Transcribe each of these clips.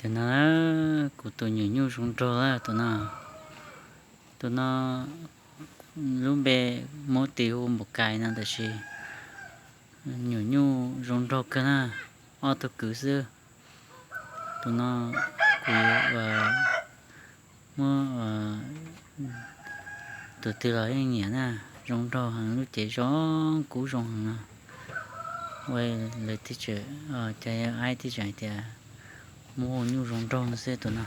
Tus no, kuv tus nyuam nyuj zoo nraug a, tus no. Tus no lub npe muab tis hu npaum kais no tab sis nyuam nyuj zoo nraug kawg na, ob tug kwv xwb. Tus no kuv muab tus twg los yeej nyiam na, zoo nraug heev, lub cev zoo kub zoo heev no. Ua lawv thiaj tseem, cov yawg aib thiaj tseem hais tias muab hu nyuj zoo nraug no xwb tus no.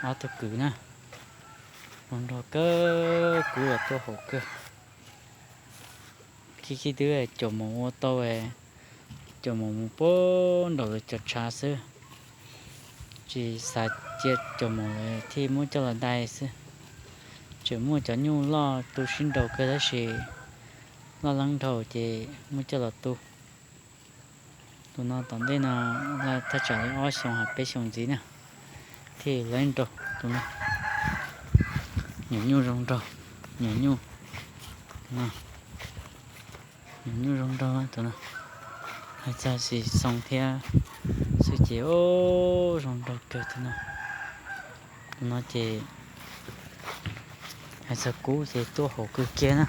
Ob tug kwv na, zoo nraug kawg, kub los tuaj haum kawg. Khib khib twb caum mus ua tau, caum mus mus puag nraum lawv cov tshav xwb. Tsis xav cia caum mus lawm thiaj muab coj los dai xwb. Tseem muaj cov nyuj loj tu sib nraus kawg tab sis loj leeb dhau ces muab coj los tu. Tus no tom ntej no thaj tsam li ob xyoos ha peb xyoos ntxiv na, thiaj loj nraug tus no. Nyuam nyuj zoo nraug, nyuam nyuj, nyuam nyuj zoo nraug tus no. Hais txog xim xoo thiab xwb ces zoo nraug kawg tus no. Tus no ces hais txog kub ces tuaj haum kawg kiag na,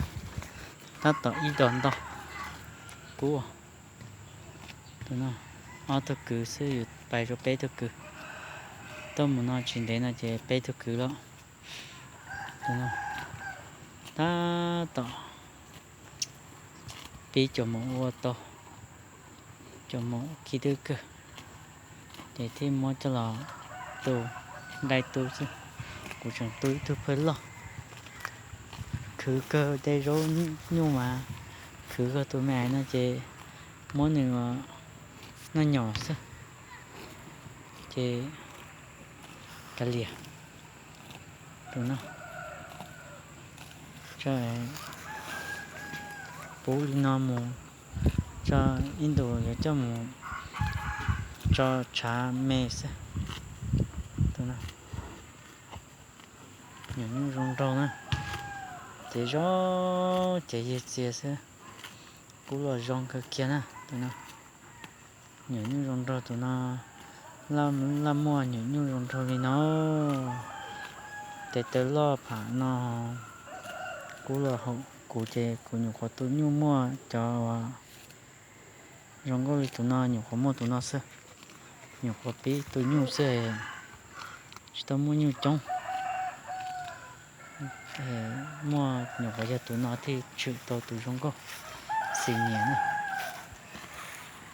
tab tom ib dos ntoj kub. Tus no ob tug kwv xwb, yus pais rau peb tug kwv. Tuaj mus no tsis ntev no ces peb tug kwv lawm. Tus no tab tom pib caum mus ua tau, caum mus khib twb kawg, ces thiaj muab coj los tu, dai tu xwb. Kuv tseem tu ib tug phawj loj, khwv kawg tej zaub nyuj mas, khwv kawg tus me ais no ces muab nws noj nyom xwb ces kav liam. Tus no tso, puv li no mus, tso, ib ntus yuav coj mus tso tshav me xwb. Tus no nyuam nyuj zoo nraug na, ces zoo, ces yig txias xwb. Kub los zoo kawg kiag na tus no. Nyuam nyuj zoo nraug tus no, laj muaj nyuam nyuj zoo nraug li no. Tes taw loj pham no, kub los haum kuv ces kuv nyuam qhuav tu nyuj muaj cov uas zoo nkauj li tus no, nyuam qhuav muaj tus no xwb. Nyuam qhuav pib tu nyuj xwb, tsis tau muaj nyuj coob. Muaj nyuam qhuav yog tus no thiaj tshwm tau tus zoo nkauj xim nyiam na.